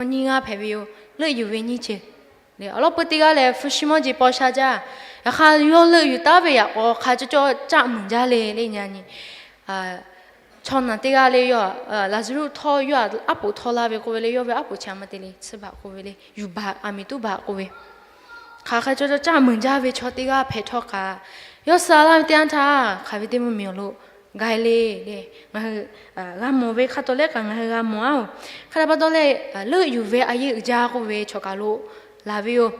Nyiˇ g'aˇ hpehꞈ ve yoˬ. Leuˆ yuˬ ve nyiˇ ceuˬ. Awˬ lawn peu teˇ g'aˇ lehˬ hpu shi mawˇ jeˬ paw sha jaˇ. Yaꞈ hk'aˇ yawˇ leuˆ yuˬ taˉ ve yaꞈ k'aw hk'a cawˇ cawˇ caˆ muiˬ jaˇ le le nyi nyi. Chaw naˬ teˇ g'aˇ le yawˇ Laˍzaˍruˆ htawˇ yawˇ aˉ poꞈ htaw la ve k'oˆ ve le, yawˇ ve aˉ poꞈ chi a ma te le tsuhˇ baˬ k'oˆ ve le, yuˬ baˬ a miˍ tuˉ baˬ k'oˆ ve, hk'aˬ hk'e cawˇ cawˇ caˆ muiˬ jaˇ ve chaw teˇ g'aˇ hpehꞈ htawˇ kaꞈ, yawˇ suh laˇ ve teˇ yanˇ htaˇ hk'aˬ ve teˇ mvuhˇmiˬ awˬ lo ga e le le, ngaˬ hui g'a mawˬ ve hk'a taw leh kaꞈ ngaˬ hui g'a mawˬ a oˬ. Hk'e te pa taw leh, leuˆ yuˬ ve a yeˇ uiˍ jaˇ k'oˆ ve chaw kaˬ lo laˬ ve yoˬ.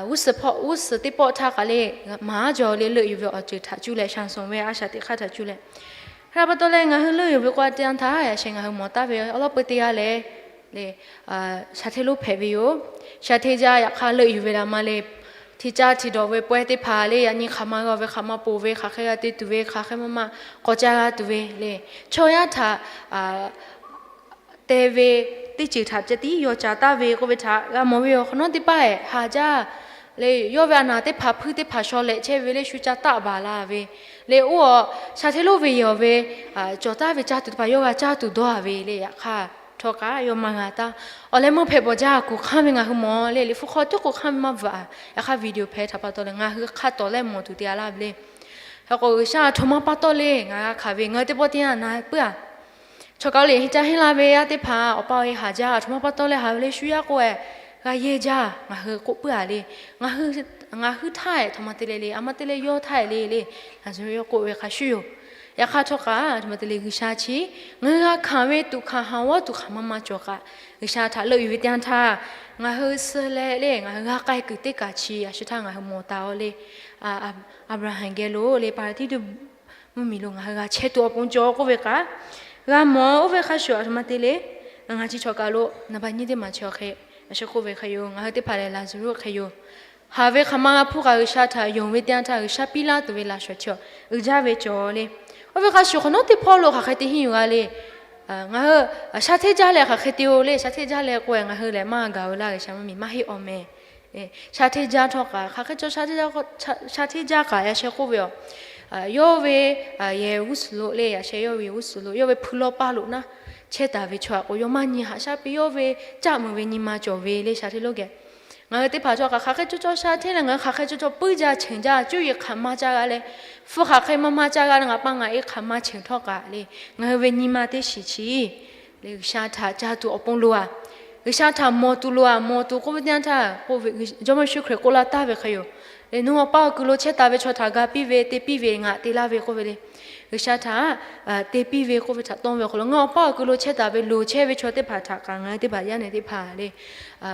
G'uˇ suhˍ teˇ pawˆ htaˇ kaꞈ le, maˍ aˉ jaw le leuˆ yuˬ ve awˬ ceuˬ htaꞈ cuˇ leh shaˍ sonˍ ve a shaꞈ teꞈ hk'aˇ htaꞈ cuˇ leh, hk'e te pa taw leh ngaˬ hui leuˆ yuˬ ve k'o a te yanˇ htaˇ yaꞈ sheh ngaˬ hui mawˬ taˍ ve awˬ lawn peu teˇ g'aˇ lehˬ le, shaˍ hteˇ lonˉ hpehꞈ ve yoˬ. Shaˍ hteˇ jaˇ yaꞈ hk'aˇ leuˆ yuˬ ve la ma le, hti caˇ hti dawˬ ve pawehˇ teˇ hpaˍ le, yaꞈ nyi hk'aˬ ma g'a ve, hk'aˬ ma poˬ ve, hk'aˬ hk'e g'a te tuˬ ve, hk'aˬ hk'e maˇ maˇ k'awꞈ caˇ g'a tuˬ ve le, chaw yaˇ htaꞈ te ve teˇ ceuˬ htaꞈ ceh tiˉ yaw ca taˍ ve k'oˆ ve htaꞈ g'a mawˬ ve yoˬ. Hk'awꞈ nawˉ teˇ paˆ hehꞈ ha jaˇ le, yawˇ ve a naˍ teˇ hpaˍ hpuiˇ teˇ hpaˍ shaw lehꞈ chehˇ ve le shu ca taˆ baˬ la ve le, oˇ awˬ shaˍ hteˇ lonˉ ve yehˬ ve cawˬ taˍ ve caˇ tuˬ teˇ hpaˍ yawˇ g'a caˇ tuˬ dawˇ a ve le. Yaꞈ hk'aˇ htawˇ kaꞈ yawˇ maˇ g'a taˇ. Awˬ leh meuˇ hpehꞈ bawˬ jaˇ kuˬ hk'anˇ ve ngaˬ hui mawˬ le, liꞈ hpu hk'aw tiˉ k'oˆ hk'anˇ ve maˇ bvuhꞈ a. Yaꞈ hk'aˇ video hpehꞈ htaꞈ pa taw leh ngaˬ hui hk'a tawˍ leh mawˬ tuˬ te a laˇ ve le. Hk'e k'o G'uiˬsha aˬ htoꞈ ma pa taw le ngaˬ g'a hkanˍ ve ngaˬ hui teˇ pawˆ teˇ yanˇ na puiˉ a. Chaw kaˬ lo le heh ca henˇ la ve yaˇ teˇ hpaˍ awˬ pa awˬ e haˍ jaˇ, aˬ htoꞈ ma pa taw leh haˍ ve le shu yaˇ k'oˆ e g'a yehˇ jaˇ ngaˬ hui k'oˆ puiˉ a le. Ngaˬ hui htaˇ hehꞈ htoꞈ ma te le le, a ma te leh yawˇ htaˇ hehꞈ le le, Laˍzaˍruˆ yawˇ k'oˆ ve hk'a shuˍ yoˬ. Yaꞈ hk'aˇ htawˇ kaꞈ aˬ htoꞈ ma te le G'uiˬsha chi ngaˬ hui g'a hkanˍ ve tuꞈ hkanˍ haˍ g'awˇ tuˬ hk'aˬ ma ma cawˬ kaꞈ, G'uiˬsha htaꞈ leuˆ yuˬ ve teˇ yanˇ htaˇ ngaˬ hui suh leh le ngaˬ hui g'a k'ai kuiˬ teˇ kaˬ chi a shu htaˇ ngaˬ hui mawˬ taˍ a le. Aˍbraˍhanˍ geh lo le paˍraˍdiˆ mvuhˇmiˬ lo ngaˬ hui g'a chehˇ tuˬ awˬ pon cawˬ k'oˆ ve kaꞈ g'a mawˬ. Oˇ ve hk'a shuˍ aˬ htoꞈ ma te le, ngaˬ chi chaw kaˬ lo naˍ baꞈ nyiˇ teˇ maˬ chi awˬ hk'e a shu k'oˆ ve hk'e yoˬ. Ngaˬ hui teˇ hpaˍ lehˬ Laˍzaˍruˆ hk'e yoˬ. Haˍ ve hk'aˬ ma g'a hpuˇ kaꞈ G'uiˬsha htaꞈ yonˍ ve teˇ yanˇ htaˇ G'uiˬsha piˇ laˇ tuˬ ve laꞈ shawˍ chi awˬ uiˍ jaˇ ve cawˬ le. Oˇ ve hk'a shuˍ hk'awꞈ nawˉ teˇ hpawˇ lo hk'aˬ hk'e te henˇ yuˬ g'a le. Ngaˬ hui shaˍ hteˇ jaˇ leh hk'aˬ hk'e te o le, shaˍ hteˇ jaˇ leh k'o ngaˬ hui lehˬ maˇ gaˬ o laˇ, G'uiˬsha mvuhˇmiˬ maˇ heˆ awˬ meh. Shaˍ hteˇ jaˇ htawˇ kaꞈ hk'aˬ hk'e cawˇ shaˍ hteˇ jaˇ kaꞈ yaꞈ sheh k'oˆ ve a, yawˇ ve yehˬ g'uˇ suhˍ lo le, yaꞈ sheh yawˇ ve g'uˇ suhˍ lo yawˇ ve hpui lawˇ paˇ lo naˉ chehˇ taˍ ve chaw aꞈ k'o yawˇ maˇ nyi haꞈ shaˉ piˇ, yawˇ ve caˆ meuˬ ve nyi ma cawˬ ve le shaˍ hteˇ lonˉ geh. Ngaˬ hui teˇ hpaˍ htawˇ kaꞈ hk'aˬ hk'e cawˇ cawˇ shaˍ hteˇ leh ngaˬ hui hk'aˬ hk'e cawˇ cawˇ puiˉ jaˇ cheˬ jaˇ, cuˇ yiˍ hk'aˬ ma caˇ g'a leh, hpu hk'aˬ hk'e maˇ maˇ caˇ g'a leh ngaˬ pa ngaˬ e hk'aˬ ma cheˬ htawˇ kaꞈ le, ngaˬ hui ve nyi ma teˇ shiˍ chi le G'uiˬsha htaꞈ ca tuˬ awˬ pon loˬ a. G'uiˬsha htaꞈ mawˬ tuˬ loˬ a. Mawˬ tuˬ k'oˆ ve teˇ yanˇ htaˇ k'oˆ ve, Jawˇmawˇ Yeˍsuˆ Hkriꞈ k'oˆ laˇ taˍ ve hk'e yoˬ. Le, nawˬ hui awˬ pa awˬ kuiˬ lo chehˇ taˍ ve chaw htaꞈ ga piˇ ve te piˇ ve ngaˬ te laˇ ve k'oˆ ve le. G'uiˬsha htaꞈ te piˇ ve k'oˆ ve htaꞈ tawˇ ve awˬ hk'aw lo ngaˬ hui awˬ pa awˬ kuiˬ lo chehˇ taˍ ve loˍ chehˇ ve chaw teˇ hpaˍ htaꞈ kaꞈ ngaˬ hui teˇ hpaˍ yaˇ nehˬ teˇ hpaˍ le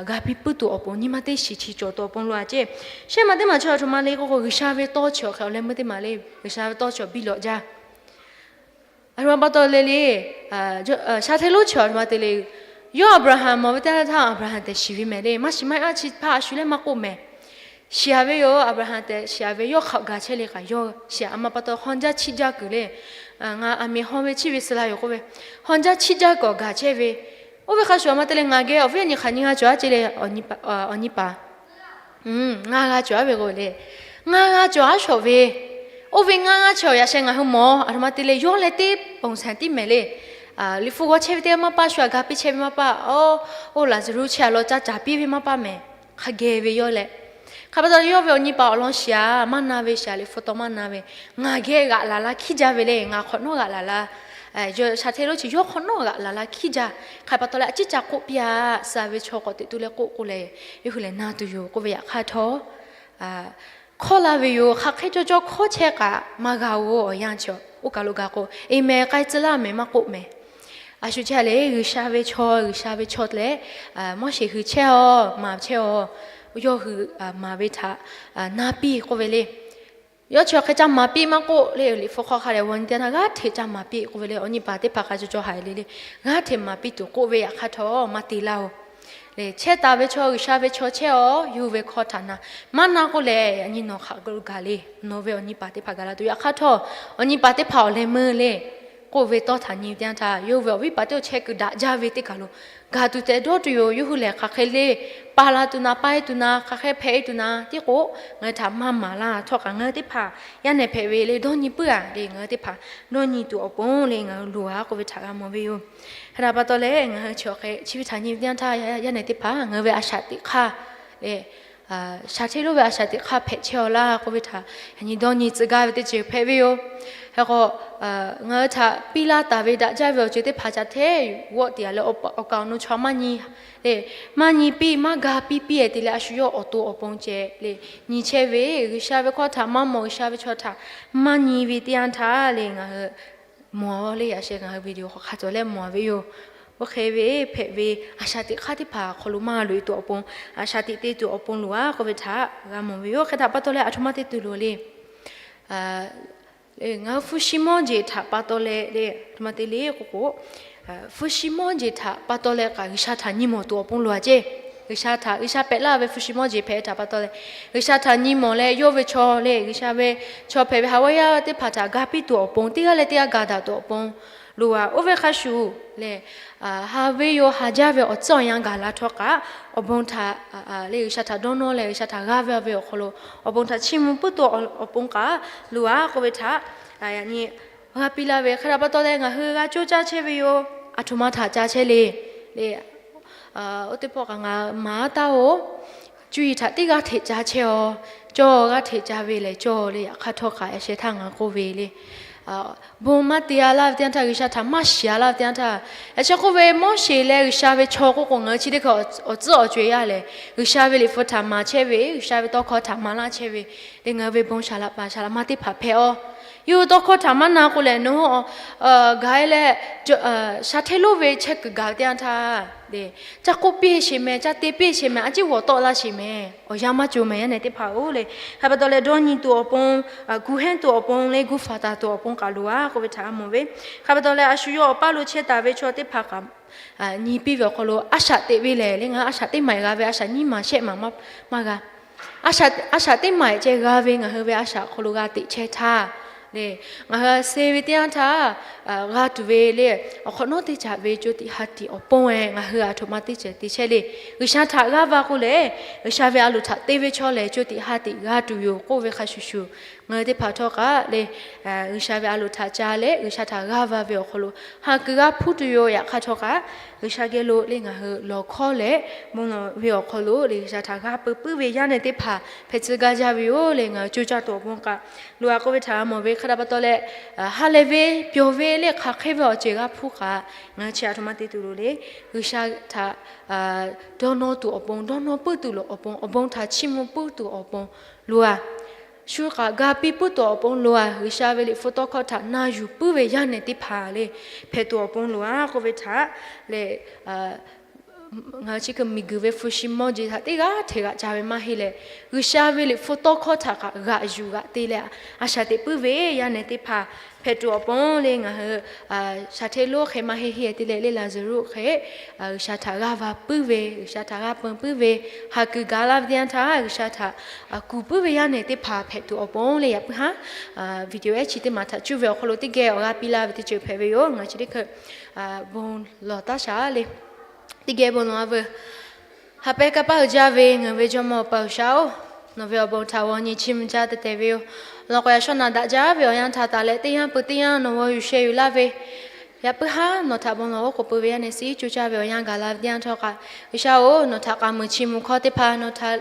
ga piˇ puiˉ tuˬ awˬ pon nyi ma teˇ shiˍ chi cawˬ tuˬ awˬ pon loˬ a ceˇ. Shehˆ ma teˇ maˬ chi aˬ htoꞈ ma le k'oˆ k'o G'uiˬsha ve tawˇ chi awˬ hk'e awˬ leh meuˇ teˇ maˬ le G'uiˬsha ve tawˇ chi awˬ biˇ lawꞈ jaˇ. Aˬ htoꞈ ma pa taw le le, shaˍ hteˇ lonˉ chi aˬ htoꞈ ma te le. Yawˇ Aˍbraˍhanˍ mawˬ ve teˇ yanˇ htaˇ Aˍbraˍhanˍ tehꞈ shiˍ ve mehˍ le. Maˇ shiˍ maˇ heˆ a chi hpaˇ a shu leh maˇ k'oˆ mehˍ. Shiˍ a ve yoˬ. Aˍbraˍhanˍ tehꞈ shiˍ a ve yawˇ hk'aꞈ gaˬ chehˇ le kaꞈ yawˇ shiˍ a ma pa taw haw jaˇ chiˆ jaˇ kuiˬ le. Ngaˬ aˬ miˍ haw ve chiˇ ve suh la yoˬ k'oˆ ve, haw jaˇ chiˆ jaˇ kuiˬ awˬ gaˬ chehˇ ve. Oˇ ve hk'a shuˍ aˬ ma te le ngaˬ geh awˬ viˉ awˬ nyi hk'aˬ nyi g'a cawˬ a ceˇ le. Awˬ nyi paˍ, ngaˇ g'a cawˬ a ve k'o le, ngaˇ g'a cawˬ a shawˍ ve. Oˇ ve ngaˇ g'aˇ chi awˬ yaꞈ sheh ngaˬ hui mawˬ aˬ htoꞈ ma te le yawˇ leh teˇ ponˬ shaˍ tiˉ mehˍ le. Liꞈ hpu g'aw chehˇ ve teˇ g'aˇ maˇ paˇ, shu aꞈ ga piˇ chehˇ ve maˇ paˇ, oˇ Laˍzaˍruˆ chi aˬ lawn ca caˍ piˇ ve maˇ paˇ mehˍ. Hk'a geh ve yawˇ leh, hk'a pa taw yawˇ ve awˬ nyi paˍ awˬ lawn shiˍ a maˇ na ve shiˍ a, liꞈ hpu taw maˇ na ve, ngaˬ geh g'aꞈ laˬ la hkiˉ jaˇ ve le. Ngaˬ hk'awꞈ nawˉ g'aꞈ laˬ la, shaˍ hteˇ lonˉ chi yawˇ hk'awꞈ nawˉ g'aꞈ laˬ la hkiˉ jaˇ. Hk'a pa taw leh a ciˉ ca k'oˆ piˇ a, suh ve chaw k'awꞈ teꞈ tu leh k'oˆ k'o leh, yawˇ hui lehˬ na tuˬ yoˬ k'oˆ ve yaꞈ hk'aˇ htawˇ, hkawˇ la ve yoˬ. Hk'aˬ hk'e cawˇ cawˇ hkawˇ chehˇ kaꞈ maˇ g'a oˬ. Awˬ yanˇ chi oˇ kaˬ lo gaˬ k'o, eˬ mehˍ k'ai tcuh laˇ mehˍ maˇ k'oˆ mehˍ. A shu chehˇ le G'uiˬsha ve chaw, G'uiˬsha ve chaw leh Moˉseˍ hui chehˇ aw, maˍ chehˇ aw, yawˇ hui maˍ ve htaꞈ na piˇ k'oˆ ve le. Yawˇ chi awˬ hk'e ca maˍ piˇ maˇ k'oˆ le. Liꞈ hpu hk'aw hk'a dehꞈ g'aw nyi teˇ yanˇ g'aˇ hteꞈ ca maˍ piˇ k'oˆ ve le. Awˬ nyi paˍ teˇ hpaˍ hk'a cawˇ cawˇ haꞈ le le, g'aˇ hteꞈ maˍ piˇ tuˬ k'oˆ ve yaꞈ hk'aˇ htawˇ maˇ te laˇ oˬ. Lehˬ chehˇ taˍ ve chaw G'uiˬsha ve chaw chehˇ aw, yawˇ hui ve hkawˇ htaꞈ na maˇ na k'oˆ lehˬ, yaꞈ nyi nawˬ hk'aˬ lo gaˬ le. Nawˬ ve awˬ nyi paˍ teˇ hpaˍ gaˬ la tuˬ yaꞈ hk'aˇ htawˇ, awˬ nyi paˍ teˇ hpaˍ awˬ leh meuˇ le k'oˆ ve tawˇ htaꞈ nyi ve teˇ yanˇ htaˇ, yawˇ ve awˬ viˉ paˍ teˇ oˇ chehˇ kuiˬ daꞈ jaˇ ve teˇ kaˬ lo gaˬ tuˬ tehꞈ dawˇ tuˬ yoˬ. Yawˇ hui lehˬ hk'aˬ hk'e le, pa la tuˬ na, paˇ e tuˬ na, hk'aˬ hk'e hpehꞈ e tuˬ na tiˉ k'o, ngaˬ hui htaꞈ maˇ maˍ laˇ htawˇ kaꞈ ngaˬ hui teˇ hpaˍ yaˇ nehˬ hpehꞈ ve le dawˇ nyi puiˉ a le, ngaˬ hui teˇ hpaˍ dawˇ nyi tuˬ awˬ pon le ngaˬ hui loˬ a k'oˆ ve htaꞈ g'a mawˬ ve yoˬ. Hk'e htaꞈ pa taw leh ngaˬ hui chi hk'e chi ve htaꞈ nyi ve teˇ yanˇ htaˇ, yaˇ nehˬ teˇ hpaˍ ngaˬ hui ve a shaꞈ teꞈ hk'aˇ le, shaˍ hteˇ lonˉ ve a shaꞈ teꞈ hk'aˇ hpehꞈ chehˇ aw laˇ k'oˆ ve htaꞈ yaꞈ nyi dawˇ nyi tcuh gaˇ ve teˇ ceuˬ hpehꞈ ve yoˬ. Hk'e k'o, ngaˬ hui htaꞈ piˇ laˇ taˍ ve daꞈ jaˇ ve awˬ ceuˬ teˇ hpaˍ ca hteˇ g'awˆ tiꞈ a leh awˬ kaˍ awˬ nu chaw maˇ nyi le, maˇ nyi piˇ maˇ ga piˇ piˇ e te leh a shu yawˇ awˬ to awˬ pon ceh le nyi chehˇ ve, G'uiˬsha ve hkawˇ htaꞈ maˇ mawˬ, G'uiˬsha ve chaw htaꞈ maˇ nyi ve teˇ yanˇ htaˇ le ngaˬ hui mawˬ le yaꞈ sheh ngaˬ hui video hk'aˬ hk'e cawˬ leh mawˬ ve yoˬ. Oˇ hk'e ve hpehꞈ ve a shaꞈ teꞈ hk'aˇ teˇ hpaˍ awˬ hk'aw lo maˇ loꞈ e tuˬ awˬ pon, a shaꞈ teꞈ te tuˬ awˬ pon loˬ a k'oˆ ve htaꞈ g'a mawˬ ve yoˬ. Hk'e htaꞈ pa taw leh aˬ htoꞈ ma te tuˬ loˬ le. Ngaˬ hui hpu shi mawˇ jeˬ htaꞈ pa taw leh le, aˬ htoꞈ ma te le k'oˆ k'o, hpu shi mawˇ jeˬ htaꞈ pa taw leh kaꞈ G'uiˬsha htaꞈ nyi mawˬ tuˬ awˬ pon loˬ a ceˇ. G'uiˬsha htaꞈ, G'uiˬsha pehꞈ laˇ ve hpu shi mawˇ jeˬ hpehꞈ htaꞈ pa taw leh, G'uiˬsha htaꞈ nyi mawˬ leh yawˇ ve chaw le, G'uiˬsha ve chaw hpehꞈ ve haˍ vaˇ yaˇ teˇ hpaˍ htaꞈ ga piˇ tuˬ awˬ pon, teˇ g'aˇ leh teˇ g'aˇ ga daꞈ tuˬ awˬ pon loˬ a. Oˇ ve hk'a shuˍ le, haˍ ve yoˬ, haˍ jaˇ ve awˬ tcuhˉ awˬ yanˇ gaˬ la htawˇ kaꞈ, awˬ bon htaꞈ le G'uiˬsha htaꞈ dawˇ nawˇ leh G'uiˬsha htaꞈ g'aˇ ve ve awˬ hk'aw lo awˬ bon htaꞈ chiˇ mvuh puiˉ tuˬ awˬ pon kaꞈ loˬ a k'oˆ ve htaꞈ yaꞈ nyi g'a piˇ laˇ ve. Hk'e htaꞈ pa taw leh ngaˬ hui g'a coˇ caˇ chehˇ ve yoˬ. Aˬ htoꞈ ma htaꞈ ca chehˇ le le, oˇ teˇ pawˆ kaꞈ ngaˬ maˍ taˉ-oˬ, cuˇ yiˍ htaꞈ teˇ g'aˇ hteꞈ ca chehˇ aw, cawˇ g'aˇ hteꞈ ca ve lehˬ cawˇ le. Yaꞈ hk'aˇ htawˇ kaꞈ yaꞈ sheh htaˇ ngaˬ k'oˆ ve le, bon maˇ te a laˇ ve teˇ yanˇ htaˇ, G'uiˬsha htaꞈ maˇ shiˍ a laˇ ve teˇ yanˇ htaˇ, yaꞈ sheh k'oˆ ve Moˉseˍ leh G'uiˬsha ve chaw k'oˆ k'o ngaˬ hui chi teˇ hkui awˬ tcuhˉ awˬ co-e yaˇ lehˬ, G'uiˬsha ve liꞈ hpu htaꞈ maˍ chehˇ ve, G'uiˬsha ve tawˇ hkawˇ htaꞈ maˍ laˇ chehˇ ve le, ngaˬ hui ve bon shaˍ laꞈ paˍ shaˍ laꞈ ma teˇ hpaˍ hpehꞈ aw. Yawˇ hui tawˇ hkawˇ htaꞈ maˇ na k'o lehˬ, nawˬ hui gaˬ e leh shaˍ hteˇ lonˉ ve chehˇ kuiˬ gaˬ ve teˇ yanˇ htaˇ le, ca k'oˆ piˇ sheˍ mehˍ, ca te piˇ sheˍ mehˍ, a ciˉ g'awˬ tawˆ laˇ sheˍ mehˍ, awˬ yanˇ maˇ cawˬ mehˍ yaˇ nehˬ teˇ hpaˍ-oˬ le. Hk'e pa taw leh dawˇ nyi tuˬ awˬ pon, gu hehnˇ tuˬ awˬ pon le, gu faˍ taˍ tuˬ awˬ pon kaꞈ loˬ a k'oˆ ve htaꞈ g'a mawˬ ve. Hk'e pa taw leh a shu yawˇ awˬ paˇ lo chehˇ taˍ ve chaw teˇ hpaˍ kaꞈ nyi piˇ ve awˬ hk'aw lo a shaꞈ teꞈ ve lehˬ le, ngaˬ hui a shaꞈ teˇ maˍ g'a ve a shaꞈ nyiˇ maˬ shehˆ maˬ maˇ g'a. A shaꞈ teˇ maˬ ceh g'a ve ngaˬ hui ve a shaꞈ awˬ hk'aw lo g'a teꞈ chehˇ htaˇ le, ngaˬ hui a suh ve teˇ yanˇ htaˇ g'a tuˬ ve le, awˬ hk'awꞈ nawˉ teˇ caꞈ ve co tiꞈ ha tiꞈ awˬ pon-e ngaˬ hui aˬ htoꞈ ma teˇ ceuˬ te chehˇ le. G'uiˬsha htaꞈ g'aˇ va k'o lehˬ, G'uiˬsha ve a loˍ htaꞈ te ve chaw lehˬ co tiꞈ ha tiꞈ g'a tuˬ yoˬ k'oˆ ve hk'a shuˍ shuˍ, ngaˬ hui teˇ hpaˍ htawˇ kaꞈ le, G'uiˬsha ve a loˍ htaꞈ ca leh G'uiˬsha htaꞈ g'aˇ va ve awˬ hk'aw lo ha kuiˬ g'a hpuˇ tuˬ yoˬ. Yaꞈ hk'aˇ htawˇ kaꞈ G'uiˬsha geh lo le ngaˬ hui lawˬ hkawˇ leh bon lawˬ ve awˬ hk'aw lo le G'uiˬsha htaꞈ g'a peuˬ puiˉ ve yaˇ nehˬ teˇ hpaˍ hpehꞈ tcuh gaˇ jaˇ ve yoˬ le. Ngaˬ hui coˇ caˇ tuˬ awˬ pon kaꞈ loˬ a k'oˆ ve htaꞈ g'a mawˬ ve. Hk'e htaꞈ pa taw leh, ha lehˬ ve pyawˬ ve le hk'aˬ hk'e ve awˬ ceuˬ g'a hpuˇ kaꞈ, ngaˬ hui chi aˬ htoꞈ ma te tuˬ loˬ le, G'uiˬsha htaꞈ dawˇ nawˇ tuˬ awˬ pon, dawˇ nawˇ puiˉ tuˬ loˬ awˬ pon, awˬ bon htaꞈ chiˇ mvuh puiˉ tuˬ awˬ pon loˬ a. Shu kaꞈ ga piˇ puiˉ tuˬ awˬ pon loˬ a. G'uiˬsha ve liꞈ hpu tawˇ hkawˇ htaꞈ na yuˬ puiˉ ve yaˇ nehˬ teˇ hpaˍ le hpehꞈ tuˬ awˬ pon loˬ a k'oˆ ve htaꞈ leh, ngaˬ hui chi hkui miˬguiˬ ve hpu shi mawˇ jeˬ htaꞈ teˇ g'aˇ hteꞈ g'aꞈ ca ve maˇ heˆ leh, G'uiˬsha ve liꞈ hpu tawˇ hkawˇ htaꞈ kaꞈ g'aꞈ yuˬ g'aꞈ te leh a shaꞈ teꞈ puiˉ ve yaˇ nehˬ teˇ hpaˍ hpehꞈ tuˬ awˬ pon le ngaˬ hui shaˍ hteˇ lonˉ hk'e maˇ heˆ heˆ te leh le Laˍzaˍruˆ hk'e G'uiˬsha htaꞈ g'aˇ va puiˉ ve, G'uiˬsha htaꞈ g'aˇ peuˬ puiˉ ve, ha kuiˬ gaˬ la ve teˇ yanˇ htaˇ G'uiˬsha htaꞈ kuˬ puiˉ ve yaˇ nehˬ teˇ hpaˍ hpehꞈ tuˬ awˬ pon le. Yaꞈ puiˉ haˉ video ehˉ chi teˇ maˬ htaꞈ cuˇ ve awˬ hk'aw lo teˇ geh awˬ g'aˇ piˇ laˇ ve teˇ ceuˬ hpehꞈ ve yoˬ. Ngaˬ chi teˇ hkui bon lawˬ taˇ shaˍ le. Teˇ geh bon lawˬ a veuˬ. Ha pehˇ kanˇ paˆ uiˍ jaˇ ve ngaˬ ve Jawˇmawˇ Awˬ pa G'uiˬsha-oˬ, nawˬ ve awˬ bon htaꞈ g'aw nyi chiˇ mvuh jaˇ tehꞈ tehꞈ ve yoˬ. Lawˬ k'o yaꞈ shawˉ naꞈ daꞈ jaˇ ve awˬ yanˇ htaꞈ taˍ leh teˇ yanˇ peuˬ teˇ yanˇ nawˬ g'aw yuˬ sheh yuˬ laˇ ve, yaꞈ puiˉ haˉ nawˬ htaꞈ bon lawˬ oˉ k'oˍ pui ve yaˇ nehˬ siˉ coˇ caˇ ve awˬ yanˇ gaˬ la ve teˇ yanˇ htawˇ kaꞈ, G'uiˬsha-oˬ, nawˬ htaꞈ k'a muiˬ chi mvuh hkawˇ teˇ hpaˍ nawˬ htaꞈ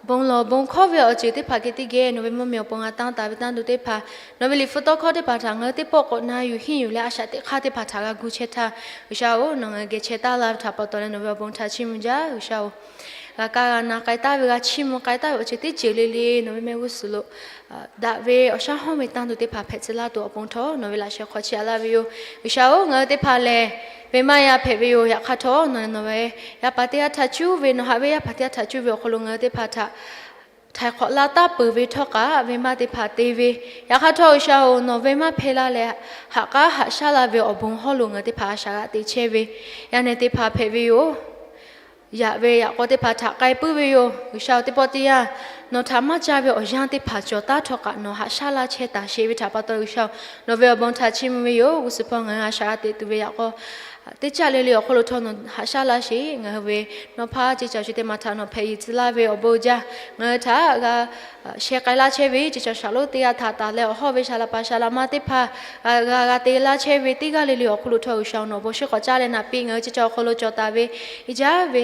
bon lawˬ bon hkawˇ ve awˬ ceuˬ teˇ hpaˍ geh teˇ geh nawˬ ve mvuhˇmiˬ awˬ pon g'a tanˇ taˍ ve tanˇ tuˬ teˇ hpaˍ, nawˬ ve liꞈ hpu tawˇ hkawˇ teˇ hpaˍ htaꞈ ngaˬ hui teˇ pawˆ k'awꞈ na yuˬ henˇ yuˬ leh a shaꞈ teꞈ hk'aˇ teˇ hpaˍ htaꞈ g'a gu chehˇ htaˇ, G'uiˬsha-oˬ, nawˬ ngaˬ hui geh chehˇ taˍ laˇ ve htaꞈ pa taw leh nawˬ ve awˬ bon htaꞈ chiˇ mvuh jaˇ. G'uiˬsha-oˬ, g'a kaˇ g'a na k'ai taˍ ve, g'a chiˇ mvuh k'ai taˍ ve awˬ ceuˬ teˇ ceuˬ le le nawˬ ve mehˆ g'uˇ suhˍ lo daꞈ ve awˬ shaˉ hawˉ ve tanˇ tuˬ teˇ hpaˍ hpehꞈ tcuh laˇ tuˬ awˬ pon htawˇ nawˬ ve laꞈ sheh hk'aw chiˇ aꞈ laˇ ve yoˬ. G'uiˬsha-oˬ, ngaˬ hui teˇ hpaˍ lehˬ, venˇbaˆ yaˇ hpehꞈ ve yoˬ. Yaꞈ hk'aˇ htawˇ nawˬ, nawˬ ve yaˇ paˍ teˇ g'aˇ htaꞈ cuˇ ve, nawˬ haꞈ ve yaˇ paˍ teˇ g'aˇ htaꞈ cuˇ ve awˬ hk'aw lo ngaˬ hui teˇ hpaˍ htaꞈ htaiˍ hk'awꞈ laˇ taˍ peuˬ ve htawˇ kaꞈ venˇbaˆ teˇ hpaˍ te ve, yaꞈ hk'aˇ htawˇ G'uiˬsha-oˬ, nawˬ venˇbaˆ hpehˇ laˇ leh haꞈ k'aˉ haꞈ shaˉ laˇ ve awˬ bon hawˉ lo ngaˬ hui teˇ hpaˍ a shaꞈ g'aꞈ te chehˇ ve yaˇ nehˬ teˇ hpaˍ hpehꞈ ve yoˬ. yaꞈ ve yaꞈ k'aw teˇ hpaˍ htaꞈ k'ai puiˉ ve yoˬ. G'uiˬsha-oˬ, teˇ pawˆ teˇ yanˇ nawˬ htaꞈ maˇ caˇ ve awˬ yanˇ teˇ hpaˍ cawˬ taˉ htawˇ kaꞈ nawˬ haꞈ shaˉ laˇ chehˇ taˍ sheˍ ve htaꞈ pa taw, G'uiˬsha-oˬ, nawˬ ve awˬ bon htaꞈ chiˇ mvuh ve yoˬ. G'uˇ suhˍ hpawˇ ngaˬ hui a shaꞈ a teꞈ tuˬ ve yaꞈ k'aw teˇ caˆ le le awˬ hk'oˆ lo htawˇ nawˬ haꞈ shaˉ laˇ sheˍ. Ngaˬ hui ve nawˇ hpaˇ ceˇ caˬ chi teˇ maˬ htaꞈ nawˬ hpehꞈ yuˬ tcuh laˇ ve awˬ bon uiˍ jaˇ. Ngaˬ hui htaꞈ g'a sheh k'ai laˇ chehˇ ve ceˇ caˬ shaˍ lonˉ teˇ g'aˇ htaꞈ taˍ leh awˬ hawˇ ve saˍ laꞈ paˍ saˍ laꞈ ma teˇ hpaˍ g'a g'a te laˇ chehˇ ve teˇ g'aˇ le le awˬ hk'oˆ lo htawˇ, G'uiˬsha-oˬ, nawˬ bon shinˉ k'awꞈ caˇ leh naˍ piˇ. Ngaˬ hui ceˇ caˬ awˬ hk'aw lo cawˬ taˍ ve i jaˇ ve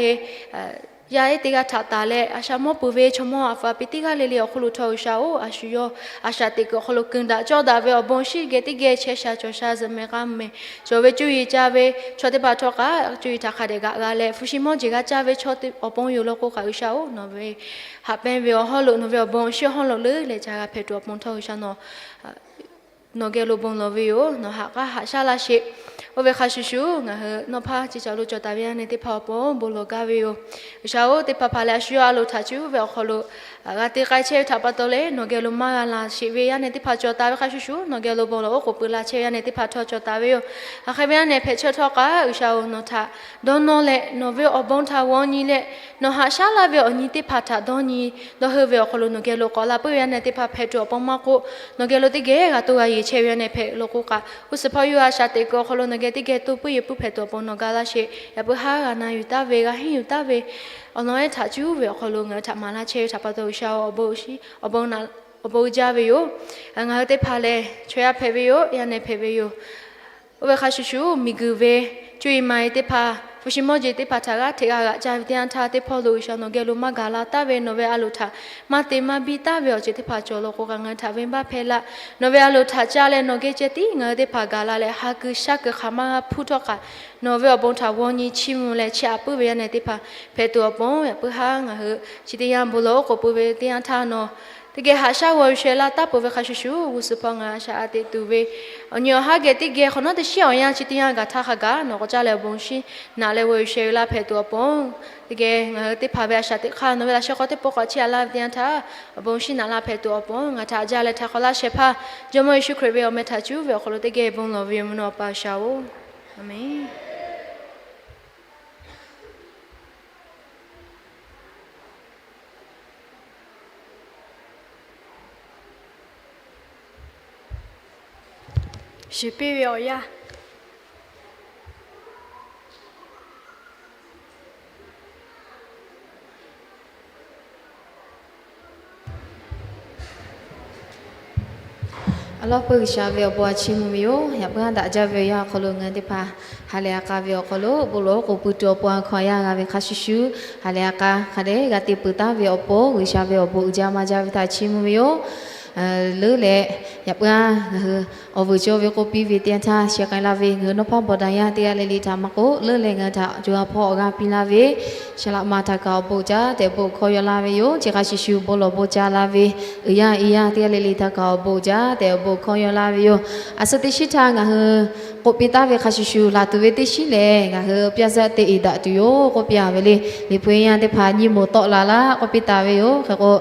yaˇ ehˉ teˇ g'aˇ htaꞈ taˍ leh a shaꞈ mawˇ peuˬ ve chaw mawˇ a fa piˇ teˇ g'aˇ le le awˬ hk'oˆ lo htawˇ, G'uiˬsha-oˬ, a shu yawˇ a shaꞈ teꞈ kuiˬ awˬ hk'aw lo keunˍ daꞈ cawˇ daꞈ ve awˬ bon shinˉ geh teˇ geh chehˇ sha cawˬ sha zuhꞈ meh k'aˇ meh cawˬ ve cuˇ yiˍ ca ve chaw teˇ hpaˍ htawˇ kaꞈ cuˇ yiˍ htaꞈ hk'a dehꞈ g'aꞈ g'a leh hpu shi mawˇ jeˬ g'a caˇ ve chaw awˬ pon yoˬ law k'o kaꞈ, G'uiˬsha-oˬ, nawˬ ve haꞈ pehnˇ ve awˬ hawˉ lo nawˬ ve awˬ bon awˬ shinˉ awˬ hawˉ lo leuˉ leh ca g'a hpehꞈ tuˬ awˬ pon htawˇ, G'uiˬsha nawˬ nawˬ geh lo bon lawˬ ve yoˬ. Nawˬ haꞈ k'aˉ haꞈ shaˉ laˇ sheˍ. Oˇ ve hk'a shuˍ shuˍ, ngaˬ hui nawˇ hpaˇ ceˇ caˬ lo cawˬ taˍ ve yaˇ nehˬ teˇ hpaˍ awˬ pon bon lawˬ gaˇ ve yoˬ. G'uiˬsha-oˬ, teˇ hpaˍ hpaˍ leh a shu yawˇ a loˍ htaꞈ cuˇ ve awˬ hk'aw lo g'a te k'ai chehˇ ve htaꞈ pa taw leh nawˬ geh lo maˇ g'a laˬ sheˍ ve yaˇ nehˬ teˇ hpaˍ cawˬ taˍ ve hk'a shuˍ shuˍ, nawˬ geh lo bon lawˬ oˉ k'oˍ pui la chehˇ ve yaˇ nehˬ teˇ hpaˍ htawˇ cawˬ taˍ ve yoˬ. Hk'aˬ hk'e ve yaˇ nehˬ hpehꞈ chehˇ htawˇ kaꞈ, G'uiˬsha-oˬ, nawˬ htaꞈ dawˇ nawˇ leh nawˬ ve awˬ bon htaꞈ g'aw nyi leh nawˬ haꞈ shaˉ laˇ ve awˬ nyi teˇ hpaˍ htaꞈ dawˇ nyi dawˇ heuˆ ve awˬ hk'aw lo nawˬ geh lo k'awꞈ la puiˉ ve yaˇ nehˬ teˇ hpaˍ hpehꞈ tuˬ awˬ pon maˇ k'oˆ, nawˬ geh lo teˇ geh g'a to g'a yeˬ chehˇ ve yaˇ nehˬ hpehꞈ law k'o kaꞈ, g'uˇ suhˍ hpawˇ yawˇ a shaꞈ teꞈ kuiˬ awˬ hk'aw lo nawˬ geh teˇ geh to puiˉ yeˬ puiˉ hpehꞈ tuˬ awˬ pon nawˬ ga laˇ sheˍ. Yaꞈ puiˉ haˉ g'a na yuˬ taˍ ve, g'a henˇ yuˬ taˍ ve awˬ lawn ehˉ htaꞈ cuˇ ve awˬ hk'aw lo ngaˬ hui htaꞈ maˍ laˇ chehˇ ve htaꞈ pa taw, G'uiˬsha-oˬ, awˬ bon uiˍ jaˇ ve yoˬ. Ngaˬ hui teˇ hpaˍ lehˬ chaw yaˇ hpehꞈ ve yoˬ, yaˇ nehˬ hpehꞈ ve yoˬ. Oˇ ve hk'a shuˍ shuˍ, miˬguiˬ ve cuˇ yiˍ maˍ yiˍ teˇ hpaˍ, hpu shi mawˇ jeˬ teˇ hpaˍ htaꞈ g'aˇ hteꞈ g'a g'aꞈ ca ve teˇ yanˇ htaˇ, teˇ hpawˇ lo G'uiˬsha nawˬ geh lo maˇ gaˬ la taˍ ve, nawˬ ve a loˍ htaꞈ maˇ te maˇ biˇ taˍ ve awˬ ceuˬ teˇ hpaˍ cawˬ law k'o kaꞈ, ngaˬ hui htaꞈ venˇbaˆ hpehˇ laˇ. Nawˬ ve a loˍ htaꞈ caˇ leh nawˬ geh ceh tiˉ ngaˬ hui teˇ hpaˍ gaˬ la leh, ha kuiˬ shaˉ kuiˬ hk'aˬ maˇ g'a hpuˇ htawˇ kaꞈ, nawˬ ve awˬ bon htaꞈ g'aw nyi chiˇ mvuh leh chiˇ aꞈ puiˉ ve yaˇ nehˬ teˇ hpaˍ hpehꞈ tuˬ awˬ pon yaꞈ puiˉ haˉ ngaˬ hui chi teˇ yanˇ bon lawˬ oˉ k'oˍ pui ve teˇ yanˇ htaˇ nawˬ teˇ geh haꞈ shaˉ g'aw yuˬ sheh laˇ taˍ peuˬ ve hk'a shuˍ shuˍ, g'uˇ suhˍ hpawˇ ngaˬ hui a shaꞈ a teꞈ tuˬ ve awˬ nyi awˬ haˉ geh teˇ geh hk'awꞈ nawˉ teˇ shiˉ awˬ yanˇ chi teˇ yanˇ gaˬ htaˇ hk'a gaˬ nawˬ k'awꞈ caˇ leh awˬ bon shinˉ naꞈ leh g'aw yuˬ sheh ve laˇ hpehꞈ tuˬ awˬ pon, teˇ geh ngaˬ hui teˇ hpaˍ ve a shaꞈ teꞈ hk'aˇ nawˬ ve laꞈ sheh hk'aw teˇ pawˆ k'awꞈ chiˇ aꞈ laˇ ve teˇ yanˇ htaˇ, awˬ bon shinˉ naꞈ laˇ hpehꞈ tuˬ awˬ pon ngaˬ htaꞈ jaˇ leh htaꞈ hk'awꞈ laˇ shehˍ hpaˇ Jawˇmawˇ Yeˍsuˆ Hkriꞈ ve awˬ meh htaꞈ cuˇ ve awˬ hk'aw lo teˇ geh bon lawˬ ve yoˬ, mvuhˇ naw awˬ pa G'uiˬsha-oˬ. Aˍmenˍ. Shiˍ piˇ ve awˬ yanˇ. Awˬ lawn peuˬ G'uiˬsha ve awˬ bon a chiˇ mvuh ve yoˬ. Yaꞈ puiˉ haˉ daꞈ jaˇ ve awˬ yanˇ awˬ hk'aw lo ngaˬ hui teˇ hpaˍ ha lehˬ ha k'a ve awˬ hk'aw lo bon lawˬ oˉ k'oˍ pui tuˬ awˬ pon a hkaw a yaˇ g'a ve hk'a shuˍ shuˍ, ha lehˬ ha k'a hk'a dehꞈ g'a te peuˬ taˍ ve awˬ pon G'uiˬsha ve awˬ bon uiˍ jaˇ maˇ jaˇ ve htaꞈ chiˇ mvuh ve yoˬ. Leuˉ leh yaꞈ puiˉ haˉ ngaˬ hui awˬ vuiˬ cawˇ ve k'oˆ piˇ ve teˇ yanˇ htaˇ sheh k'ai la ve ngaˬ hui nawˇ hpaˇ bawˬ daꞈ yaˇ teˇ g'aˇ le le htaꞈ maˇ k'oˆ, leuˉ leh ngaˬ hui htaꞈ co ha hpawˇ awˬ g'aˇ piˇ laˇ ve saˍ laꞈ ma htaꞈ kaꞈ awˬ bon uiˍ jaˇ tehꞈ bon hkawˇ yaw laˇ ve yoˬ. Chi hk'a shuˍ shuˍ bon lawˬ bon ca la ve uiˍ yaˇ i yaˇ teˇ g'aˇ le le htaꞈ kaꞈ awˬ bon uiˍ jaˇ tehꞈ awˬ bon hkawˇ yaw laˇ ve yoˬ. A suh teˇ shiˉ htaˇ ngaˬ hui k'oˆ piˇ taˍ ve hk'a shuˍ shuˍ, laˬ tuˬ ve teˇ shiˉ lehˬ ngaˬ hui ပျၢ်စပ် te iˍ daꞈ tuˬ yoˬ k'oˆ piˇ a ve le. Liꞈ hpu yaˇ teˇ hpaˍ nyi moˍ tawˆ la laˇ k'oˆ piˇ taˍ ve yoˬ. Hk'e k'o,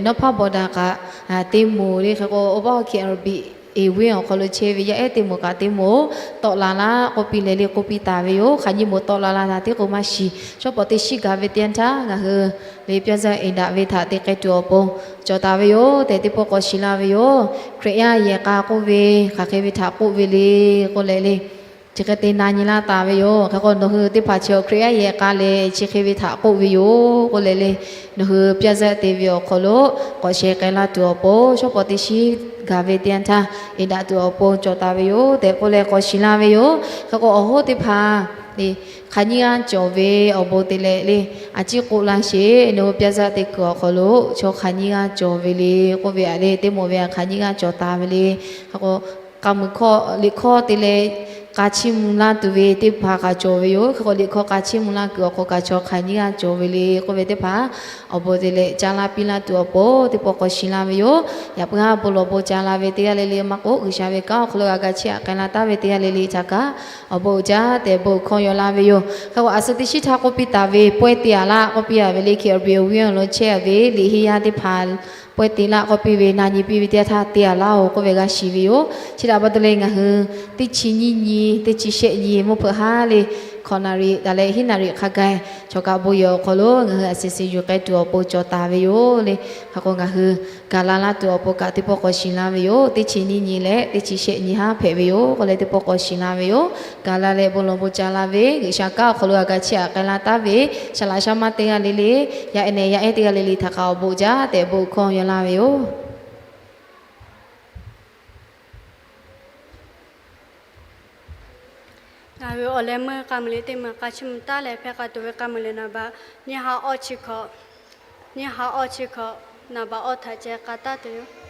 nawˇ hpaˇ bawˬ daꞈ kaꞈ te moˍ le, hk'e k'o awˬ baˆ hkiꞈ awˬ biˇ eˍ viˉ awˬ hk'aw lo chehˇ ve yaˇ ehˉ teˇ moˍ kaꞈ te moˍ tawˆ la laˇ k'oˆ piˇ leh le k'oˆ piˇ taˍ ve yoˬ. Hk'aˬ nyi moˍ tawˆ la laˇ htaꞈ teˇ k'o maˇ shiˍ. Shawˉ pawˍ teˇ shiˉ gaˬ ve teˇ yanˇ htaˇ ngaˬ hui le ပျၢ်စပ် iˍ daꞈ ve htaꞈ te k'ai tuˬ awˬ pon cawˬ taˍ ve yoˬ tehꞈ teˇ pawˆ k'awꞈ shiˍ laˇ ve yoˬ. Hkriꞈ yaˇ yehˬ k'a k'oˆ ve hk'aˬ hk'e ve htaꞈ k'oˆ ve le k'oˆ leh le, chi hk'e te na nyi laˇ taˍ ve yoˬ. Hk'e k'o nawˬ hui teˇ hpaˍ chi Hkriꞈ yaˇ yehˬ k'a lehˬ chi hk'e ve htaꞈ k'oˆ ve yoˬ k'oˆ leh le, nawˬ hui ပျၢ်စပ် te ve awˬ hk'aw lo k'awꞈ sheh k'ai laˇ tuˬ awˬ pon shawˉ pawˍ teˇ shiˉ gaˬ ve teˇ yanˇ htaˇ iˍ daꞈ tuˬ awˬ pon cawˬ taˍ ve yoˬ tehꞈ k'oˆ leh k'awꞈ shiˍ laˇ ve yoˬ. Hk'e k'o awˬ hoˉ teˇ hpaˍ le hk'aˬ nyiˇ g'aˇ cawˬ ve awˬ bon te leh le, a ciˉ k'oˆ laˇ sheˍ. Nawˬ hui ပျၢ်စပ် te kuiˬ awˬ hk'aw lo chaw hk'aˬ nyiˇ g'aˇ cawˬ ve le k'oˆ ve a le, teˇ moˍ ve a hk'aˬ nyiˇ g'aˇ cawˬ taˍ ve le. Hk'e k'o k'a mui hkawˇ liꞈ hkawˇ te leh k'a chiˇ mvuh laˇ tuˬ ve teˇ hpaˍ kaꞈ cawˬ ve yoˬ. Hk'e k'o liꞈ hkawˇ k'a chiˇ mvuh laˇ kuiˬ awˬ hk'aw kaꞈ chaw hk'aˬ nyiˇ g'aˇ cawˬ ve le k'oˆ ve teˇ hpaˍ awˬ bon te leh ca laˇ piˇ laˇ tuˬ awˬ pon teˇ pawˆ k'awꞈ shiˍ laˇ ve yoˬ. Yaꞈ puiˉ haˉ bon lawˬ bon ca la ve teˇ g'aˇ le le maˇ k'oˆ, G'uiˬsha ve kanˉ awˬ hk'aw lo g'a ga chiˇ aꞈ k'ai la taˍ ve teˇ g'aˇ le le htaꞈ kaꞈ awˬ bon uiˍ jaˇ tehꞈ bon hkawˇ yaw laˇ ve yoˬ. Hk'e k'o a suh teˇ shiˉ htaˇ k'oˆ piˇ taˍ ve pawehˇ te aꞈ laˇ k'oˆ piˇ a ve le, hkiˬ awˬ piˍ awˬ viˉ awˬ lawn chehˇ a ve liꞈ henˇ yaˇ teˇ hpaˍ pawehˇ te laˇ k'oˆ piˇ ve na nyi piˇ ve teˇ yanˇ htaˇ te aꞈ laˇ-oˬ k'oˆ ve g'a shiˍ ve yoˬ. Chi htaꞈ pa taw leh ngaˬ hui teˇ chi nyiˇ nyi teˇ chi shehˆ nyi mvuhˇ hpeuꞈ haˉ le Hkawꞈ naˍ riˍ taˍ leh hiˉ naˍ riˍ hk'a gaˬ, chaw kaꞈ bon yehˬ awˬ hk'aw lo ngaˬ hui a shuˍ shuˍ yuˬ k'ai tuˬ awˬ pon cawˬ taˍ ve yoˬ le. Hk'a k'o ngaˬ hui gaˬ la laˇ tuˬ awˬ pon kaꞈ teˇ pawˆ k'awꞈ shiˍ laˇ ve yoˬ. Teˇ chi nyiˇ nyi leh teˇ chi shehˆ nyi haˉ hpehꞈ ve yoˬ k'oˆ leh teˇ pawˆ k'awꞈ shiˍ laˇ ve yoˬ. Gaˬ la leh bon lawˬ bon ca la ve G'uiˬsha kanˉ awˬ hk'aw lo a ga chiˇ aꞈ k'ai laˇ taˉ ve, shaˍ laꞈ shaˉ maˇ teˇ g'aˇ le le, yaˇ ehˉ neh yaˇ ehˉ teˇ g'aˇ le le htaꞈ kaꞈ awˬ bon jaˇ tehꞈ bon hkawˇ yaw laˇ ve yoˬ. Ngaˬ hui awˬ leh meuˇ k'a muiˬ le teˇ meuˇ k'a chiˇ mvuh taˉ leh hpehˇ k'a tuˬ ve k'a muiˬ le naˍ baꞈ nyiˇ ha awˇ chi hkawꞈ, nyiˇ ha awˇ chi hkawꞈ naˍ baꞈ awˇ htaꞈ ceh k'a taˉ tuˬ yoˬ.